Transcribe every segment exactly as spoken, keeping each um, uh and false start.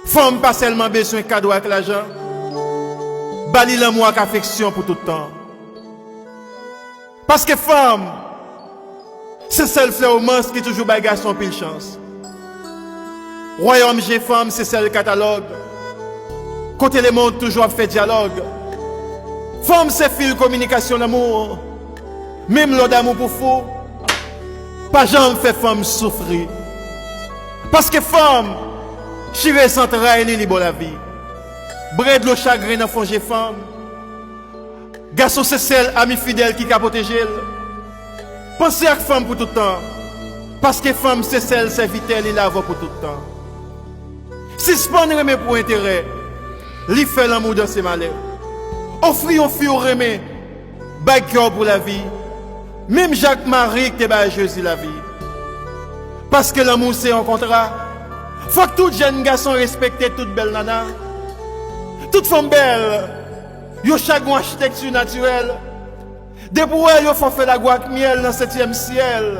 Fanm pa sèlman bezwen kado ak lajan. Ba li lanmou ak afeksyon pou tout tan. Paske fanm, se sèl flè romans ki toujou bay gason anpil chans. Wayòm je fanm se sèl katalòg kote lemonn toujou ap fè dyalòg. Fanm se fil kominikasyon lanmou. Menm lè w damou pou fou, pa janm fè fanm soufri. Paske fanm chire zantray li, li ba w lavi. Bwè dlo chagren nan fon je fanm. Gason se sèl ami fidèl ki ka pwoteje l. Panse ak fanm pou tout tan, paske fanm se sèl sèvitè li la avè w pou tout tan. Sispann renmen pou enterè, li fè lanmou danse malè. Ofri yon fi w renmen, bay kè w pou lavi. Menm jan ak Mari ki te bay Jezi lavi. Paske lanmou se yon kontra. Fòk tout jèn gason respekte tout bèl nana. Tout fanm bèl, yo chak gon achitekti natirèl. Depi w wè yo fè w fè lagou ak myèl nan setyèm syèl.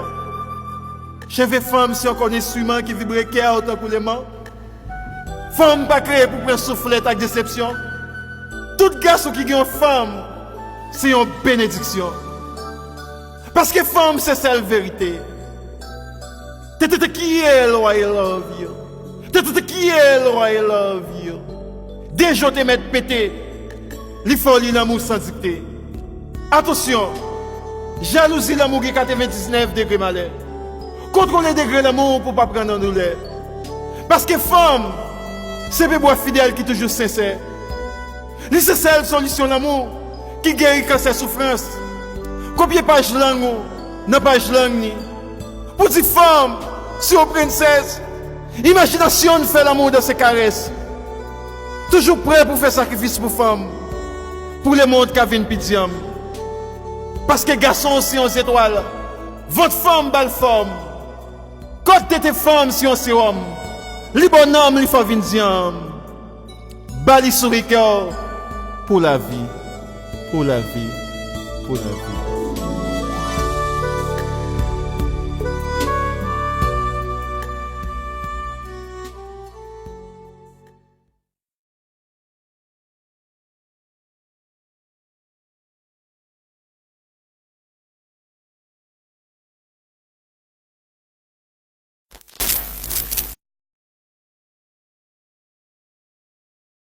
Cheve fanm se yon kòn enstriman ki vibre kè w tankou leman. Fanm pa kreye pou pran souflèt ak desepsyon. Tout gason ki gen yon fanm, se yon benediksyon. Paske fanm se sèl verite. Te te te kiyè lwa e love you. Te te te kiyè lwa e love you. De je w te mèt pete, li fè w li lanmou san dikte. Atansyon, jalouzi lanmou gen katrevendiznèf degre malè. Kontwole degre lanmou pou w pa pran nan doulè. Paske fanm, se pibwa fidèl ki toujou sensè. Li se sèl solisyon lanmou ki geri kansè soufrans. Kopye paj lang ou nan paj lang ni. Pou di fanm, se yon prensès. Imajinasyon n fè lanmou dan se karès. Toujou prè pou fè sakrifis pou fanm. Pou lemonn ka vin pi dyanm. Paske gason se yon zetwal. Vant fanm ba l fòm. Kòd tete fanm se yon sewòm. Li ba w nanm, li fè w vin dyanm. Ba li souri kè w pou lavi, pou lavi, pou lavi.